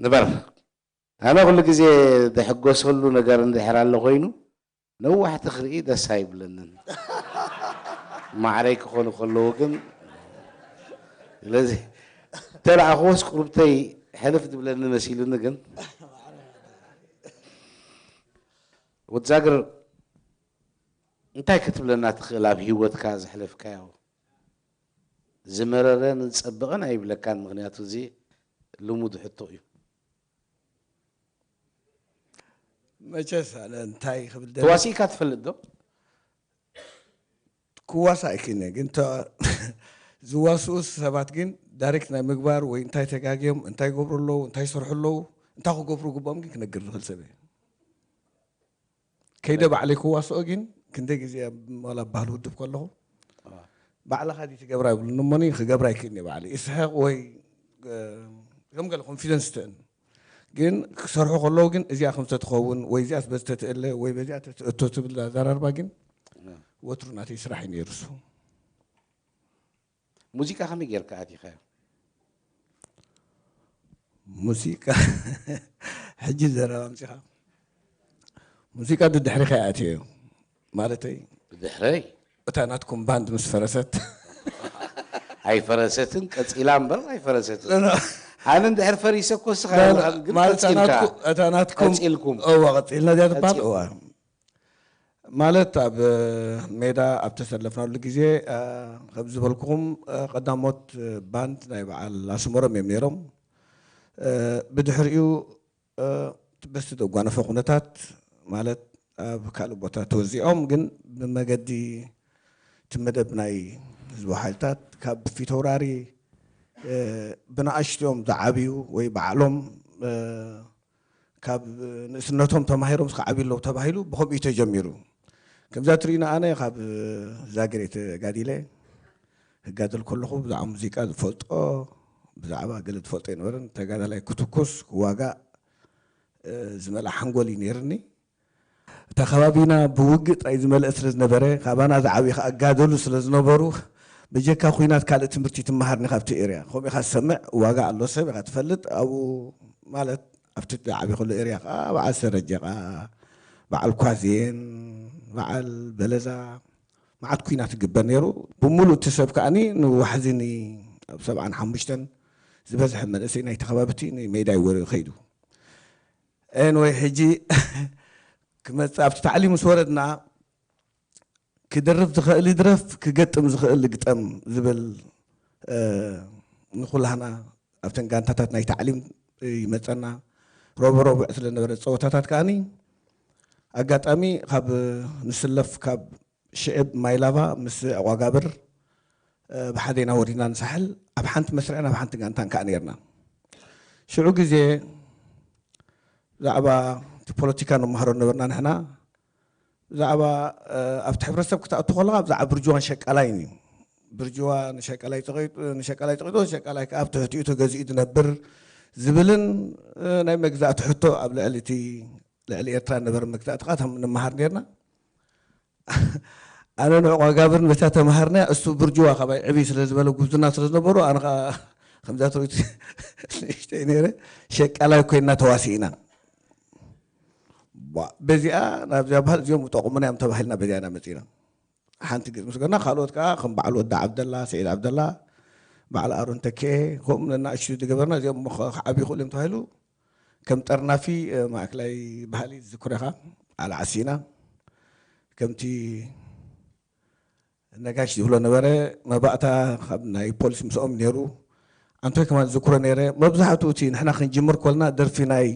ንበር። ኣነ ኩሉ ግዜ ዝሕጎሰሉ ነገር እንድሕር ኣሎ ኮይኑ፣ ነዋሕቲ ክርኢ ደስ ኣይብለንን። ማዕረይ ክኾኑ ከለዉ ግን፣ ስለዚ ተለኣኽዎስ ቁርብተይ ሕልፍ ዝብለኒ መሲሉኒ። ግን ወትዛግር፣ እንታይ ክትብለና ትኽእል ኣብ ህይወትካ ዘሕለፍካዮ? ዝመረረን ዝጸበቐን ኣይብለካን፣ ምኽንያቱ እዚ ልሙድ ሕቶ እዩ። መቸስ ኣነ እንታይ ክብል ደለ ተዋሲእካ ትፈልጥ ዶ? ክዋሳ ኣይክእልነ ግን ተ- ዝዋስኡ ሰባት ግን ዳይሬክት ናይ ምግባር ወይ እንታይ ተጋግዮም እንታይ ይገብሩ ኣለዉ እንታይ ይሰርሑ ኣለዉ እንታይ ክገብሩ ግባኦም ግን ክነግር ዝኽእል ሰብ እየ። ከይደ ባዕለይ ክዋስኦ ግን ክንደይ ግዜ ዋላ ባህል ውድብ ከለኹ ባዕልኻ ዲ ትገብራ ይብሉኒ እሞኒ ክገብራ ኣይክእልኒ ባዕለይ እስሕቕ ወይ ከም ገለ ኮንፊደንስ ትእን ግን ክሰርሑ ከለዉ ግን እዚኣ ከምተ ትኸውን ወይ እዚኣ በዚ ተትእለ ወይ በዚኣ ተትእቶ ትብል ኣዘራርባ ግን ወትሩ ናተይ ስራሕ እዩ ነይሩ እሱ። ሙዚቃ ከመይ ጌርካ ኣቲኻዮ? ሙዚቃ ሕጂ ዘረባ ኣምፂኻ ሙዚቃ ድድሕሪ ከይኣትዮ ማለተይ ብድሕረይ እታ ናትኩም ባንድ ምስ ፈረሰት ኣይፈረሰትን ቀፂላ እምበር ኣይፈረሰትን። ኣነ እንድሕር ፈሪሰ እኮ እስኻ ማለት ግን ቀፂልካ እታ ናትኩም ቀፂልኩም እዋ ቀፂልና እዚኣ ትበሃል ቀፂል- እዋ ማለት ኣብ ሜዳ ኣብ ተሰለፍናሉ ግዜ ከም ዝበልኩኹም ቀዳሞት ባንድ ናይ በዓል ኣስመሮም እዮም ነይሮም። ብድሕሪኡ በስቲ ዘጓነፈ ኩነታት ማለት ኣብ ካልእ ቦታ ተወዚዖም ግን ብመገዲ እቲ መደብ ናይ ህዝባዊ ሓይልታት ካብ ፊተውራሪ ብንኣሽትኦም ዝዓብዩ ወይ ባዕሎም ካብ ንእስነቶም ተማሂሮም ክዓብዩ ኣለዉ ተባሂሉ ብከምኡ እዩ ተጀሚሩ። ከምዛ ትርእዩና ኣነ ካብ ዛግሬ ተጋዲለ ክጋደል ከለኹ ብዛዕባ ሙዚቃ ዝፈልጦ ብዛዕባ ገለ ዝፈልጦ ኣይነበረን። ተጋዳላይ ክትኩስ ክዋጋእ ዝመልኣ ሓንጎል እዩ ነይርኒ። እታ ከባቢና ብውግእ ጥራይ ዝመልአ ስለ ዝነበረ ካባና ዝዓብዩ ከዓ ጋደሉ ስለ ዝነበሩ ብጀካ ኩናት ካልእ ትምህርቲ ትመሃርኒ ካብቲ ኤርያ ከምኡ ኢኻ ትሰምዕ ዋጋ ኣሎ ሰብ ኢኻ ትፈልጥ ኣብኡ ማለት ኣብቲ ዓብዩ ከሎ ኤርያ ከዓ በዓል ሰረጀ ከዓ በዓል ኳዜን በዓል በለዛ መዓት ኩናት ይግበር ነይሩ። ብምሉእ እቲ ሰብ ከዓኒ ንዋሕዚ ኣብ ሰብዓን ሓሙሽተን ዝበዝሐ መንእሰይ ናይቲ ከባቢ እቲ ንሜዳ ይወረ ከይዱ። ኤንወይ ሕጂ ክመፅእ ኣብቲ ታዕሊም ምስ ወረድና ክደርፍ ዝኽእል ይድረፍ ክገጥም ዝኽእል ይግጠም ዝብል ንኩላህና ኣብተን ጋንታታት ናይ ታዕሊም ይመፀና። ረቡዕ ረቡዕ ስለነበረ ፀወታታት ከዓኒ ኣጋጣሚ ካብ ንስለፍ ካብ ሽዕብ ማይላቫ ምስ ዕቋጋብር ብሓደ ኢና ወሪድና ንሳሕል ኣብ ሓንቲ መስርዕን ኣብ ሓንቲ ጋንታን ከዓ ነርና። ሽዑ ግዜ ብዛዕባ እቲ ፖለቲካ ንመሃሮ ነበርና ንሕና ብዛዕባ ኣብቲ ሕብረተሰብ ክትኣቱ ከለካ ብዛዕባ ብርጅዋን ሸቃላይን እዩ። ብርጅዋ ንሸቃላይ ፀቂጡ ንሸቃላይ ፀቂጡ ሸቃላይ ከዓ ኣብ ትሕቲኡ ተገዚኡ ዝነብር ዝብልን ናይ መግዛእቲ ሕቶ ኣብ ልዕሊ እቲ ልዕሊ ኤርትራ ነበረ መግዛእቲ ከዓ ንመሃር ነርና። ኣነ ንዕቋጋብርን በታ ተምሃርና እሱ ብርጅዋ ካባይ ዕብይ ስለ ዝበለ ጉብዝና ስለ ዝነበሩ ኣነ ከዓ ከምዛ ትርኢት ንእሽተይ ነይረ ሸቃላይ ኮይና ተዋሲእና። በዚኣ ናብዚኣ ባህል እዚኦም ጠቑሙና እዮም ተባሂልና በዚኣ ኢና መፂና። ሓንቲ ግዜ ምስ ገርና ካልኦት ከዓ ከም በዓል ወዲ ዓብደላ፣ ስዒድ ዓብደላ፣ በዓል ኣሮን ተክኤ ከምኡ ነናእሽቱ ዝገበርና እዚኦም እሞ ክዓብዩ ይኽእሉ እዮም ተባሂሉ ከም ጠርናፊ ማእከላይ ባህሊ ዝዝክሮ ኢኻ ዓል ዓሲና ከምቲ ነጋሽ ዝብሎ ነበረ መባእታ ካብ ናይ ፖሊስ ምስኦም ነይሩ ኣንቶይ ከማን ዝዝክሮ ነይረ መብዛሕትኡ እቲ ንሕና ክንጅምር ኮልና ደርፊ ናይ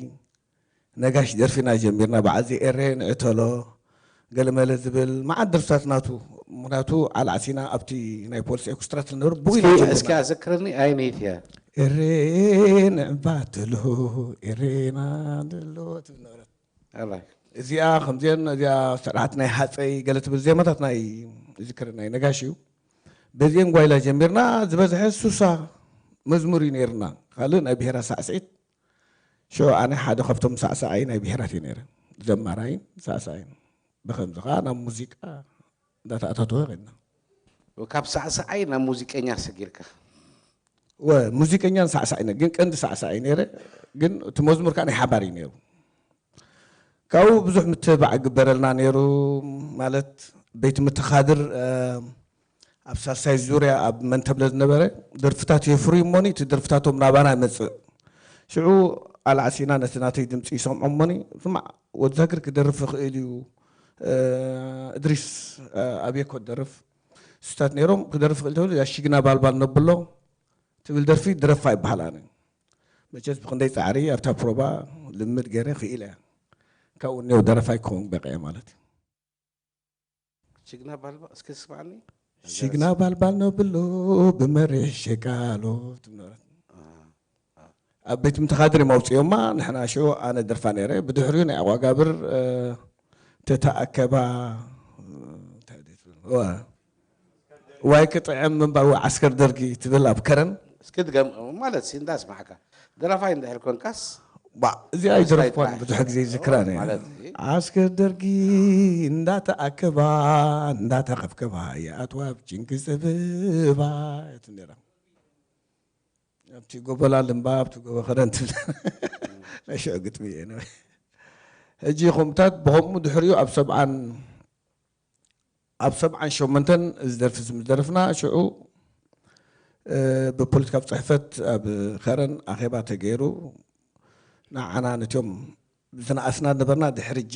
ነጋሽ ደርፊና ጀሚርና በዓል እዚ ኤሬ ንዕተሎ ገለመለ ዝብል መዓት ደርፍታት ናቱ ምክንያቱ ዓል ዓሲና ኣብቲ ናይ ፖሊስ ኤክስትራ ስለነበሩ ብኡ ኢና ጀሚርና። እስኪ ኣዘክረኒ ኣየነይቲ እያ? ኤሬ ንዕባትሎ ኤሬና ድሎ ትብል ነበረት። ኣራይ እዚኣ ከምዚአን እዚኣ ስርዓት ናይ ሃፀይ ገለ ትብል ዜማታት ናይ ዝክር ናይ ነጋሽ እዩ። በዚአን ጓይላ ጀሚርና ዝበዝሐ ሱሳ መዝሙር እዩ ነይርና። ካልእ ናይ ብሄራ ሳዕስዒት ሽዑ ኣነ ሓደ ካብቶም ሳዕሳዓይ ናይ ብሄራት እየ ነይረ። ዘማራይን ሳዕሳዓይን ብከምዚ ከዓ ናብ ሙዚቃ እንዳተኣታተወ ከድና። ካብ ሳዕሳዓይ ናብ ሙዚቀኛ ሰጊርካ ወ ሙዚቀኛን ሳዕሳዒ ነ ግን ቀንዲ ሳዕሳዒ ነይረ። ግን እቲ መዝሙር ከዓ ናይ ሓባር እዩ ነይሩ። ካብኡ ብዙሕ ምትብባዕ ግበረልና ነይሩ። ማለት ቤት ምትኻድር ኣብ ሳልሳይ ዙርያ ኣብ መንተብለ ዝነበረ ደርፍታት የፍርዩ እሞኒ እቲ ደርፍታቶም ናባና ይመፅእ። ሽዑ ኣልዓሲና ነቲ ናተይ ድምፂ ይሰምዖ እሞኒ ስማዕ፣ ወዲ ዛግር ክደርፍ ይኽእል እዩ፣ እድሪስ ኣብየኮ ደርፍ ስታት ነይሮም። ክደርፍ ክእል ተብሉ እዛ ሽግና ባልባል ነብሎ ትብል ደርፊ ድረፋ ይበሃል። ኣነ መቸስ ብክንደይ ፃዕሪ ኣብታ ፕሮባ ልምድ ገይረ ክኢለ እያ። ካብኡ እኒኦ ደረፋይ ክኸውን በቂዐ ማለት እዩ። ሽግና ባልባ እስኪ ስማዕኒ። ሽግና ባልባል ነብሎ ብመሪሕ ሸቃሎ ትብል ነበረት። ኣብ ቤት ምትኻድር እዮም ኣውፅኦማ። ንሕና ሽዑ ኣነ ደርፋ ነይረ። ብድሕሪኡ ናይ ኣቋጋብር ተተኣከባ እንታይ ድዩ ትብል? ዋ- ዋይ ክጥዕም ምንባር ዓስከር ደርጊ ትብል ኣብ ከረን። እስኪ ድገም ማለት ሲ እንዳስማዕካ ደራፋይ እንድሕር ኮንካስ ባ እዚኣ ኣይደረፍኳን። ብዙሕ ግዜ ይዝክራ ነይረ። ማለት እዩ። ዓስከር ደርጊ እንዳተኣከባ እንዳተቐፍከባ ይኣትዋ ኣብ ጭንቂ ዝፀብባ እያ ትብል ነይራ። ኣብቲ ጎቦ ላልምባ ኣብቲ ጎቦ ከረን ትብል ናይ ሽዑ ግጥሚ እየ ነበር። ሕጂ ከምኡታት ብከምኡ ድሕሪኡ ኣብ ሰብዓን ኣብ ሰብዓን ሸሞንተን እዚ ደርፊ እዚ ምስ ደረፍና ሽዑ ብፖለቲካዊ ፅሕፈት ኣብ ከረን ኣኼባ ተገይሩ ንዓና ነቲኦም ዝነኣስና ነበርና ድሕሪ እጂ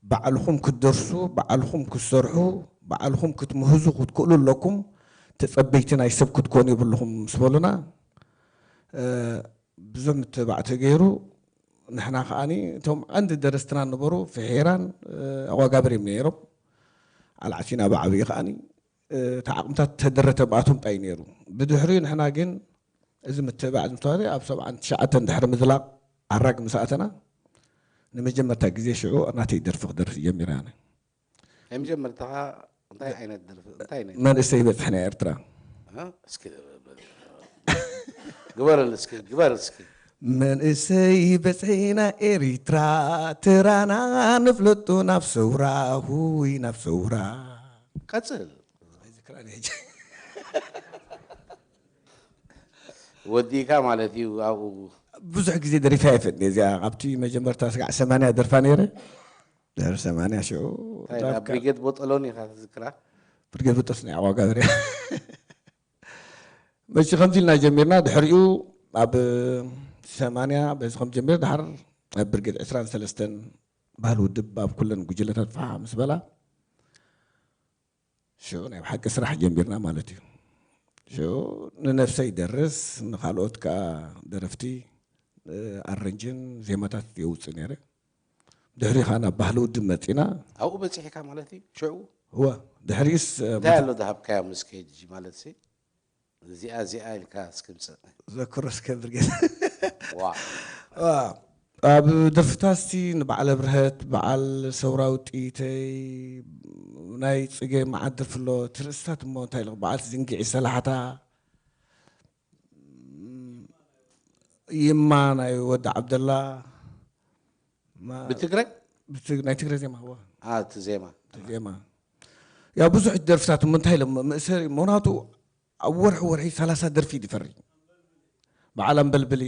ባዕልኹም ክትደርሱ ባዕልኹም ክትሰርሑ ባዕልኹም ክትምህዙ ክትክእሉ ኣለኩም ተፀበይቲ ናይ ሰብ ክትኮኑ የብልኹም ምስ በሉና ብዙሕ ምትባዕ ተገይሩ ንሕና ከዓኒ እቶም ቀንዲ ደረስትና ነበሩ ፍሒራን ኣቋጋብር እዮም ነይሮም ኣልዓሲና ብዓብዪ ከዓኒ እቲ ዓቕምታት ተደረተ ብኣቶም ጣይ ነይሩ ብድሕሪኡ ንሕና ግን እዚ ምትብባዕ ዝምተዋለ ኣብ ሰብዓን ትሽዓተን ድሕሪ ምዝላቕ ኣራግ ምስ ኣተና ንመጀመርታ ግዜ ሽዑ ናተይ ደርፊ ክደርፍ ጀሚረ ኣነ ናይ መጀመርታኻ እንታይ ዓይነት ደርፊ እንታይ ናይ መንእሰይ በፅሕና ኤርትራ እ? እስኪ ግበረል እስኪ ግበረል እስኪ መንእሰይ በፅሕና ኤሪትራ ተራና ንፍለጡ ናብ ሰውራ ሁይ ናብ ሰውራ ቀፅል ወዲእካ ማለት እዩ ኣብኡ ብዙሕ ግዜ ደሪፋ ይፈጥኒ እዚኣ ካብቲ መጀመርታ ስጋዕ ሰማንያ ደርፋ ነይረ ድሕሪ ሰማንያ ሽዑ እንታይ ናብ ዳብካ ብሪጌድ ቦጠሎኒ ኢኻ ትዝክራ ብርጌድ ብጥስ ናይ ዓዋጋብር እያ መሲ ከምዚ ኢልና ጀሚርና ድሕሪኡ ኣብ ሰማንያ በዚ ከም ጀሚር ድሓር ኣብ ብርጌድ ዕስራን ሰለስተን ባህል ውድብ ኣብ ኩለን ጉጅለታት ፋሓ ምስ በላ ሽዑ ናይ ብሓቂ ስራሕ ጀሚርና ማለት እዩ። ሽዑ ንነብሰይ ይደርስ ንኻልኦት ከዓ ደረፍቲ ኣረንጅን ዜማታት የውፅእ ነይረ። ድሕሪ ከዓ ናብ ባህሊ ውድብ መፂና። ኣብኡ በፂሕካ ማለት እዩ ሽዑ? እወ ድሕሪስ እንታይ ኣሎ ዝሃብካዮ ምስ ከይድ ማለት ሲ እዚኣ እዚኣ ኢልካ እስክምፅእ ዘክሮ እስከ ብርጌድ ዋ ኣብ ደርፍታት እስቲ ንበዓል ኣብርሀት በዓል ሰውራዊ ጥይተይ ናይ ፅገ መዓት ደርፊ ኣሎ እቲ ርእስታት እሞ እንታይ ኢሉ በዓል ዝንግዒ ሰላሕታ ይማ ናይ ወዲ ዓብደላ ብትግራይ ናይ ትግረ ዜማ ዋ እቲ ዜማ ዜማ ያ ብዙሕ ደርፍታት እሞ እንታይ ኢሎም መእሰሪ ምክንያቱ ኣብ ወርሒ ወርሒ ሰላሳ ደርፊ ድፈሪ በዓል ኣንበልብሊ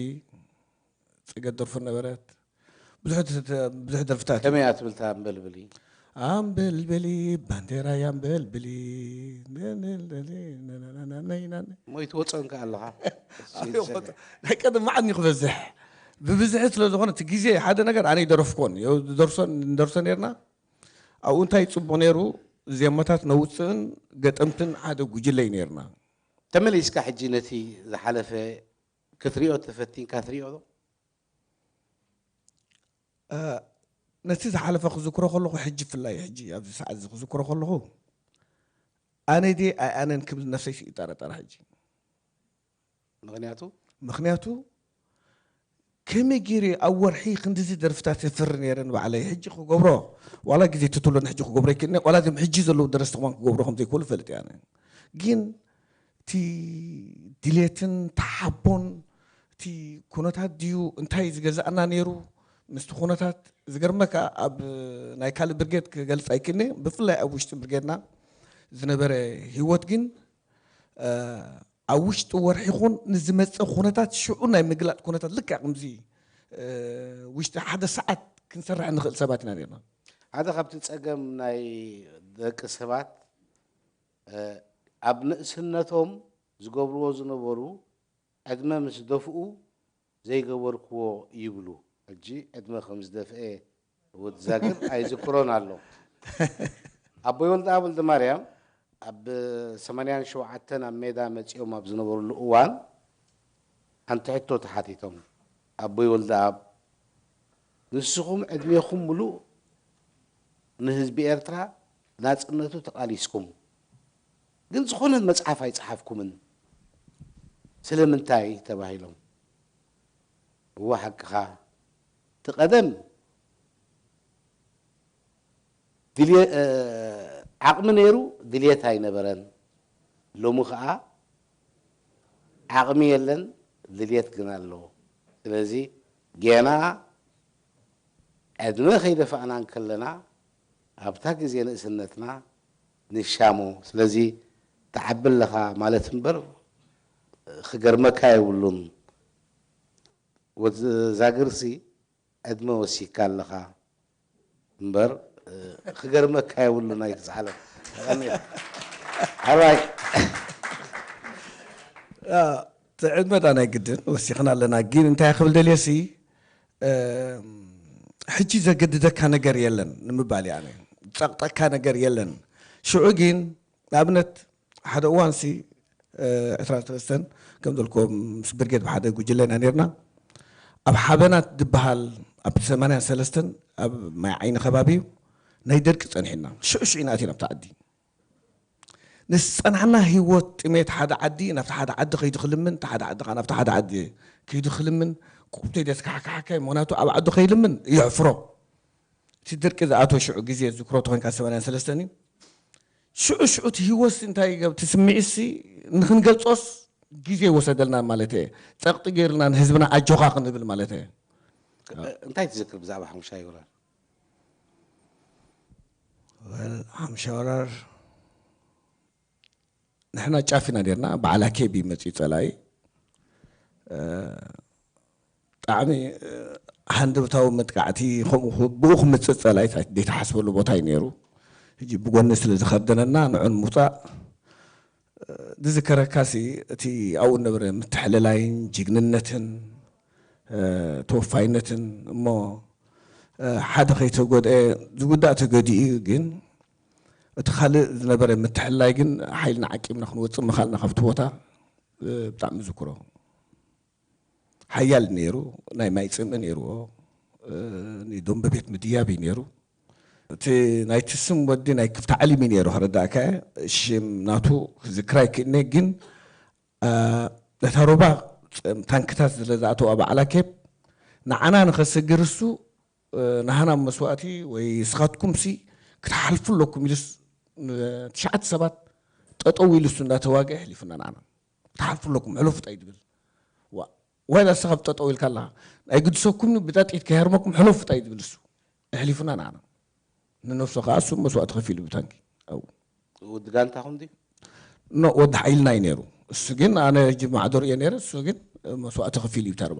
ፅገት ደርፎ ነበረት ብዙሕ ደርፍታት ከመይ እያ ትብል እታ ኣንበልብሊ ኣንበልብሊ ባንዴራ ኣንበልብሊ ሞይቱ ወፀንካ ኣለኻ ናይ ቀደም መዓድኒ ክበዝሕ ብብዝሒ ስለ ዝኾነ እቲ ግዜ ሓደ ነገር ኣነ ይደረፍኮን ደርሶ ነርና ኣብኡ እንታይ ፅቡቅ ነይሩ ዜማታት ነውፅእን ገጠምትን ሓደ ጉጅለይ ነርና ተመሊስካ ሕጂ ነቲ ዝሓለፈ ክትሪኦ ተፈቲንካ ትሪኦ ዶ ነቲ ዝሓለፈ ክዝክሮ ከለኹ ሕጂ ፍላይ ሕጂ ኣብዚ ሰዓት እዚ ክዝክሮ ከለኹ ኣነ ድየ ኣይኣነን ክብል ነፍሰይ ይጠረጠር ሕጂ ምክንያቱ ምክንያቱ ከመይ ገይረ ኣብ ወርሒ ክንድዚ ደርፍታት የፍሪ ነይረ ንባዕለይ ሕጂ ክገብሮ ዋላ ግዜ ትትሎ ንሕጂ ክገብሮ ይክእል ዋላ ዚም ሕጂ ዘለዉ ደረስቲ ክማን ክገብሮ ከም ዘይክእሉ ፈልጥ እያ ግን እቲ ድሌትን ተሓቦን እቲ ኩነታት ድዩ እንታይ ዝገዛእና ነይሩ ምስቲ ኩነታት ዝገርመካ ኣብ ናይ ካልእ ብርጌድ ክገልፅ ኣይክእልኒ ብፍላይ ኣብ ውሽጢ ብርጌድና ዝነበረ ህይወት ግን ኣብ ውሽጢ ወርሒ ይኹን ንዝመጽእ ኩነታት ሽዑ ናይ ምግላጽ ኩነታት ልክዕ ከምዚ ውሽጢ ሓደ ሰዓት ክንሰርሕ ንኽእል ሰባት ኢና ነርና። ሓደ ካብቲ ጸገም ናይ ደቂ ሰባት ኣብ ንእስነቶም ዝገብርዎ ዝነበሩ ዕድመ ምስ ደፍኡ ዘይገበርክዎ ይብሉ። ሕጂ ዕድመ ከም ዝደፍአ ወዲ ዛግር ኣይዝክሮን ኣሎ። ኣቦይ ወልደኣብ ወልደማርያም ኣብ ሰማንያን ሸውዓተን ኣብ ሜዳ መጺኦም ኣብ ዝነበርሉ እዋን ሓንቲ ሕቶ ተሓቲቶም፣ ኣቦይ ወልደኣብ ንስኹም ዕድሜኹም ምሉእ ንህዝቢ ኤርትራ ናጽነቱ ተቓሊስኩም ግን ዝኾነ መጽሓፍ ኣይጸሓፍኩምን ስለምንታይ ተባሂሎም። እወ ሓቅኻ እቲ ቀደም ድልየ- ዓቕሚ ነይሩ ድልየት ኣይነበረን። ሎሚ ከዓ ዓቕሚ የለን ድልየት ግን ኣሎ። ስለዚ ጌና ዕድመ ከይደፋእና እንከለና ኣብታ ግዜ ንእስነትና ንሻሞ። ስለዚ ትዓቢ ኣለኻ ማለት እምበር ክገርመካ የብሉን። ወዲ ዛግርሲ ዕድመ ወሲካ ኣለኻ እምበር ክገርመካ የብሉን ኣይትዝሓሎ። ኣራይ ትዕድመ ዳ ናይ ግድን ወሲኽና ኣለና። ግን እንታይ ክብል ደልየሲ ሕጂ ዘገድደካ ነገር የለን ንምባል እየ ኣነ። ዝጸቕጠካ ነገር የለን። ሽዑ ግን ንኣብነት ሓደ እዋንሲ ዕስራን ሰለስተን ከም ዘልኮ ምስ ብርጌድ ብሓደ ጉጅለ ኢና ነርና። ኣብ ሓበናት ዝበሃል ኣብ ሰማንያን ሰለስተን ኣብ ማይ ዓይኒ ከባቢ እዩ ናይ ደርቂ ጸኒሕና ሽዑ ሽዑ ኢና ኣቲና ኣብቲ ዓዲ። ንዝጸናሕና ህይወት ጥሜት ሓደ ዓዲ ናብቲ ሓደ ዓዲ ከይዱ ክልምን እቲ ሓደ ዓዲ ከዓ ናብቲ ሓደ ዓዲ ከይዱ ክልምን ቁብተይ ደስካሕካሕካይ ምክንያቱ ኣብ ዓዱ ከይልምን የሕፍሮ። እቲ ደርቂ ዝኣተወ ሽዑ ግዜ ዝክሮ ተኾንካ ሰማንያን ሰለስተን እዩ። ሽዑ ሽዑ እቲ ህይወትሲ እንታይ ገብ- እቲ ስምዒትሲ ንክንገልጾስ ግዜ ይወሰደልና ማለት እየ። ጸቕጢ ገይርልና ንህዝብና ኣጆኻ ክንብል ማለት እየ። እንታይ ትዝክር ብዛዕባ ሓሙሻይ ወራር? ወል ሓምሻ ወራር ንሕና ጫፍ ኢና ነርና። በዓል ኣኬብ እዩ መፅዩ ፀላኢ። ብጣዕሚ ሃንደበታዊ መጥቃዕቲ ከምኡ ብኡ ክምፅእ ፀላኢ ዘይተሓስበሉ ቦታ እዩ ነይሩ። ሕጂ ብጎኒ ስለ ዝኸደነና ንዑ ንምውፃእ ዝዝከረካሲ እቲ ኣብኡ ዝነበረ ምትሕልላይን ጅግንነትን ተወፋይነትን እሞ ሓደ ከይተጎድአ ዝጉዳእ ተገዲኡ እዩ። ግን እቲ ካልእ ዝነበረ ምትሕልላይ ግን ሓይልና ዓቂብና ክንወፅእ ምኻልና ካብቲ ቦታ ብጣዕሚ ዝክሮ ሓያል ነይሩ። ናይ ማይ ፅምኢ ነይርዎ። ናይ ደንበ ቤት ምድያብ እዩ ነይሩ። እቲ ናይቲ ስም ወዲ ናይ ክፍቲ ዓሊም እዩ ነይሩ። ከረዳእካ ሽም ናቱ ክዝክር ኣይክእልነ ግን ነታ ሮባ ታንክታት ስለ ዝኣተዋ በዓል ኣኬብ ንዓና ንኸስግር እሱ ንሃና መስዋእቲ ወይ ስኻትኩም ሲ ክትሓልፉ ኣለኩም ኢሉስ ትሽዓተ ሰባት ጠጠው ኢሉ እሱ እንዳተዋግአ ኣሕሊፉና ንዓና ክትሓልፉ ኣለኩም ሕለፉ ጣይ ዝብል ዋላ ንስኻ ጠጠው ኢልካ ኣለኻ ናይ ግድሰኩም ብጣጢት ከይሃርመኩም ሕለፉ ጣይ ዝብል እሱ ኣሕሊፉና ንዓና ንነብሱ ከዓ እሱ መስዋእቲ ከፊሉ ብታንኪ ኣብኡ ወዲ ጋንታኹም ድዩ? ኖ ወዲ ሓይልና እዩ ነይሩ። እሱ ግን ኣነ ሕጂ ማዕዶ ርእየ ነይረ። እሱ ግን መስዋእቲ ከፊሉ እዩ ተርባ።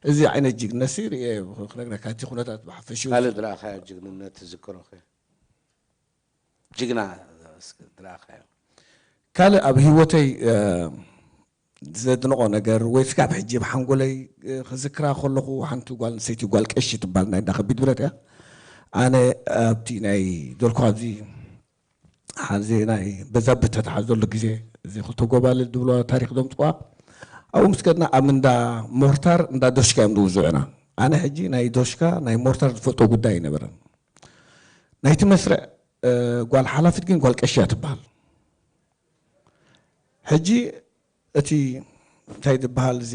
እዚ ዓይነት ጅግነት ሲ ርእየ ክነግረካ እቲ ኩነታት ብሓፈሽኡ ካልእ ዝረኣኻዮ ጅግንነት ትዝክሮ ኸ? ጅግና እስኪ ዝረኣኻዮ? ካልእ ኣብ ህይወተይ ዘድንቖ ነገር ወይ ስጋብ ሕጂ ኣብ ሓንጎለይ ክዝክራ ከለኹ ሓንቲ ጓል ኣንስተይቲ ጓል ቀሺ ትበሃል ናይ እንዳ ከቢድ ብረት እያ። ኣነ ኣብቲ ናይ ዶልኮ ኣብዚ ሓዚ ናይ በዛብህ ተተሓዘሉ ግዜ እዚ ክልተ ጎባልል ዝብሎ ታሪክ ዘምፅዋ ኣብኡ ምስ ከድና ኣብ እንዳ ሞርታር እንዳ ዶሽካ እዮም ዝውዝዑና። ኣነ ሕጂ ናይ ዶሽካ ናይ ሞርታር ዝፈልጦ ጉዳይ ኣይነበረን። ናይቲ መስርዕ ጓል ሓላፊት ግን ጓል ቀሺ እያ ትበሃል። ሕጂ እቲ እንታይ ዝበሃል እዚ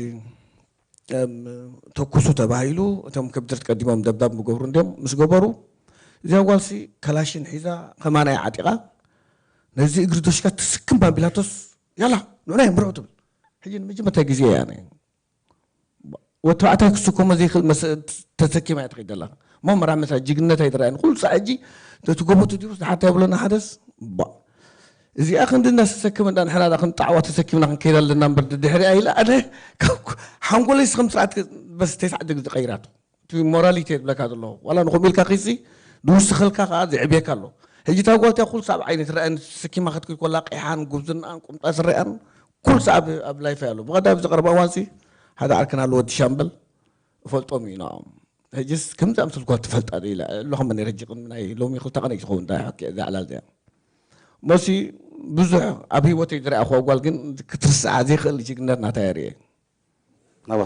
ተኩሱ ተባሂሉ እቶም ከብድርት ቀዲሞም ደብዳብ ምገብሩ እንዲም ምስ ገበሩ እዚኣ ጓልሲ ከላሽን ሒዛ ከማና እያ ዓጢቓ ነዚ እግሪ ዶሽካ ትስክም ባቢላቶስ ያላ ንዑና የንብሮ ትብል። ሕጂ ንመጀመርታ ግዜ እያ ወዲ ተባዕታይ ክስከሞ ዘይክእል ተሰኪማ እያ ትኸይድ ዘላ። እሞ መራመሳ ጅግንነት ኣይትረኣየን። ኩሉ ሳዕ ሕጂ ነቲ ጎቦ ተዲቡ ዝሓታ የብለና ሓደስ ባ እዚኣ ክንዲ እናተሰከመ እንዳ ንሕና ዳ ክንጣዕዋ ተሰኪምና ክንከይድ ኣለና እምበር ድድሕሪኣ ኢላ ኣነ ካብ ኩ- ሓንጎለይ ስኸም ስርዓት በስ ተስዓ ድግ ዝቐይራቶ እቲ ሞራሊቲ የብለካ ዘሎ ዋላ ንኹም ኢልካ ኺሲ ዝውስኸልካ ከዓ ዝዕብየካ ኣሎ። ሕጂ እታ ጓልቲያ ኩሉ ሰዓብ ዓይነት ረኣን ተሰኪማ ክትክል ኮላ ቂሓን ጉብዝናን ቁምጣ ስረኣን ኩሉ ሰዓብ ኣብ ላይፍ ኣሎ። ብቐዳም ዝቐርባ እዋንሲ ሓደ ዓርክና ኣሎ ወዲ ሻምበል እፈልጦም እዩ ንዕኦም። ሕጅስ ከምዚ ኣምሰል ጓል ትፈልጣ ዶ ኢላ ኣለኹም ነረ ሕጂ ቅድሚ ናይ ሎሚ ክልተ ቀን እዩ ዝኸውን እዛ ዕላል እዚኣ። ሞሲ ብዙሕ ኣብ ህይወተይ ዝረኣኹዋ ጓል ግን ክትርስዓ ዘይክእል ጅግነት ናታ የርእየ። ናባ